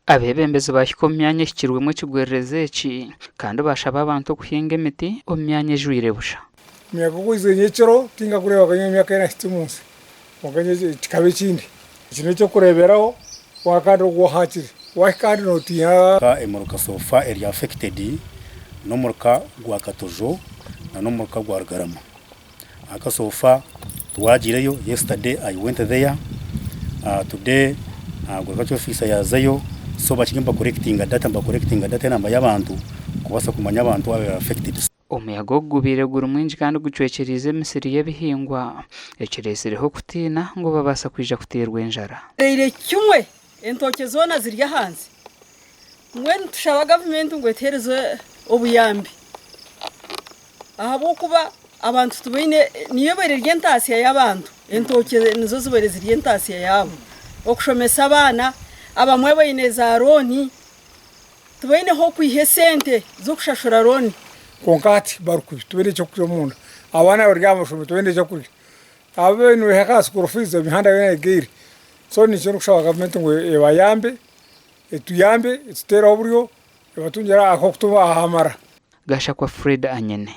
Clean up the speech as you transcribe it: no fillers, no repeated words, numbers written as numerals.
Abeebembezi baahika omu myanya ehikirwemu ekigwererezi eki kandi baashaba abantu okuhinga emiti omu myanya ejwire busha. Omuyaga ogwaizire nyekiro tinkagureebaga nyowe emyaka ei naahitsya omu nsi, kwonka nyowe kikaba ekindi. Eki n'eky'okureeberaho kwonka kandi ogwo haakiri waahika ahandi nootiina. Emiruka so far eri affected n'omuruka gwa Katojo na n'omuruka gwa Rugarama. Ahaka so far twagiireyo yesterday I went there today agriculture officer yaazayo so bakiri niba collectinga data niba collectinga data enamba y'abantu kubaasa kumanya abantu abari affected. Omuyaga ogu gubaire guri mwingi kandi gucwekyereize emisiri y'ebihingwa, ekireetsireho okutiina ngu babaasa kwija kuteerwa enjara. Reire kimwe entookye zoona ziri ahansi. Mbwenu nitushaba gavumenti ngu etuheereze obuyambi ahabw'okuba abantu tibaine, niyo ebaire eri entaasya y'abantu, entookye nizo zibaire ziri entaasya yaabo. Okushomesa abaana, abamwe baine za looni, tibaine h'okwiha esente z'okushashura looni. Kwonka hati bari kubi tibaine ky'okurya omunda, abaana bari aha mashomero tibaine ky'okurya, abu baine aha school fees emihanda yoona egaire, so nikyo ndikushaba gavumenti ngu ebayambe, etuyambe etuteereho oburyo ebatungyire ah'okutuba ahamara. Gashakwa Fred Anyene.